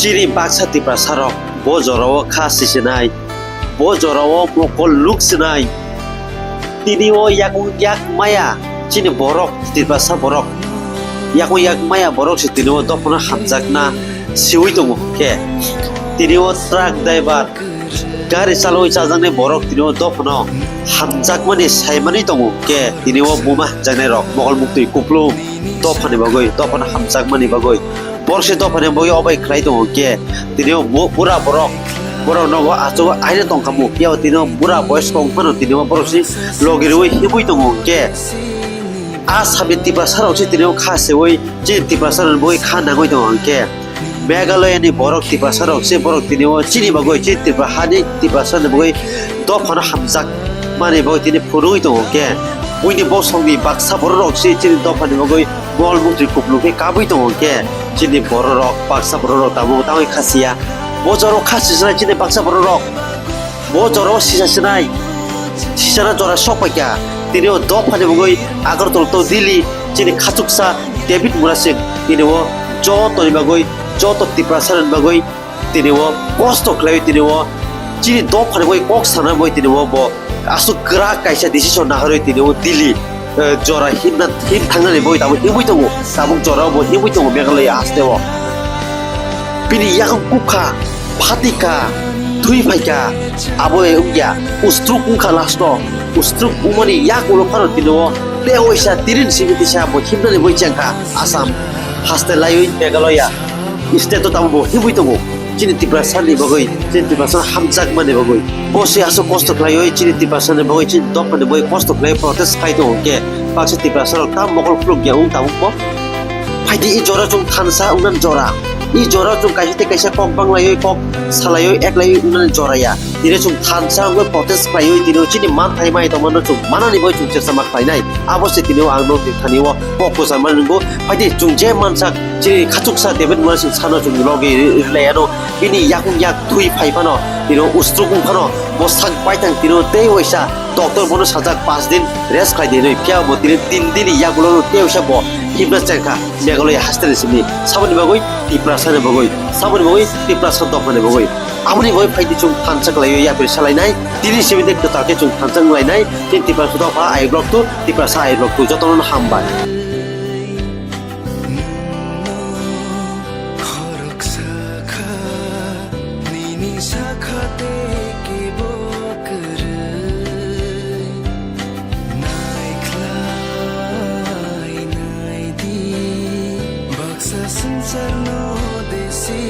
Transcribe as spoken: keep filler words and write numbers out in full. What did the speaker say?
Chini baksa Tiprasa rok bo jorao kha sisinai, bo jorao mokol nuk sinai. Tini o yakung yak maya chini borok, Tiprasa borok. Yakung yak maya borok se tini o dophano hamjakna siwi tongo khe. Tini o truck driver, gari chalwi chajaknai borok tini o dophano hamjakmani saimani tongo khe. Tini o buma hamjaknai rok mokol muktwi kuplung dophani bagwi, dophano hamjakmani bagwi. Borok se dophani bagwi obai khlai tongo khe, tini o bu-, bura borok, borok nogo achuk aina tongkhamu, phiya tini o bura boyos kong phano tini o borok se logi rwi himwi tongo khe. A sabi Tiprasa rok se tini o kha sewi, chini Tiprasa rok ni bagwi kha nangwi tongo khe. Meghalaya ni borok Tiprasa rok se borok tini o chini bagwi, chini Tripura hani Tiprasa ni bagwi dophano hamjak mani bagwi tini phunugwi tongo khe. Buini bosong ni baksa borok rok se chini dophani bagwi mol mukti kuplung khe kabwi tongo khe, chini borok rok, baksa borok rok tabuk tangwi kha siya. Bo jorao kha sisinai chini baksa borok rok. Bo jorao sisa sinai. Sisana jora sok paikha. Tini o dophani bagwi Agartala to Delhi chini khachuksa David Murasing tini o joto ni bagwi, joto Tiprasa ni bagwi tini o kosto khlai tini o chini dophani bagwi kok sana bagwi tini o bo aswk kwrak kaisa decision naharwi tini o Delhi, eh, jora himna, him thangnani bagwi tabuk himwi tongo, tabuk jora bo himwi tongo Meghalaya haste o. Bini yakung kukha, phatikha, thwi phaikha, abo wngya, ustruk wngkha last o, ustruk wngmani yak ulo phano tini o tei waisa tirin simi tisa bo himnani bagwi chengkha Assam haste laiwi Meghalaya. State o tabuk bo himwi tongo. Chini Tiprasa ni bagwi, chini Tiprasa hamjakmani bagwi. Bo se aswk kosto khlaiwi, chini Tiprasa ni bagwi, chini dophani bagwi kosto khlaiwi protest khai tongo khe. Baksa Tiprasa rok tam mokol khuluk ya wng tabuk bo. Phaidi i jora chwng thansa wngna jora. I jora chwng kaisa tei kaisa kok banglaiwi, kok salaiwi, eklaiwi wngna jora ya. Tini chwng thansa wngwi protest khlaiwi tini chini manthai mai tongmano chwng manani bagwi chwng chesa ma khlainai. Abo se tini ang nokni thani o kok kwchangma nwngo. Phaidi chwng je mansak chini khachuksa David Murasing sano chwng logi ri-, rilai ano bini yakung yak thwi phai phano tini ustruk wng phano bo sak paithang tini tei waisa doctor bono sajak panch din rest khlai di hinwi phiya bo tini tin din ni yagulo tei waisa bo himna chengkha Meghalaya haste ni simi saboni bagwi Tiprasa ni bagwi saboni bagwi Tiprasa dophani bagwi. Aboni bagwi phaidi chwng thansa khlaiwi yapri salainai, tini simi de kwtal khe chwng thansa wnglainai, tini Tiprasa dopha I block two, Tiprasa I block two, jotono hambai. Khoroksa kha nini sakha tei kebo kwrwi. Naikhlai naidi baksa swngcharno desi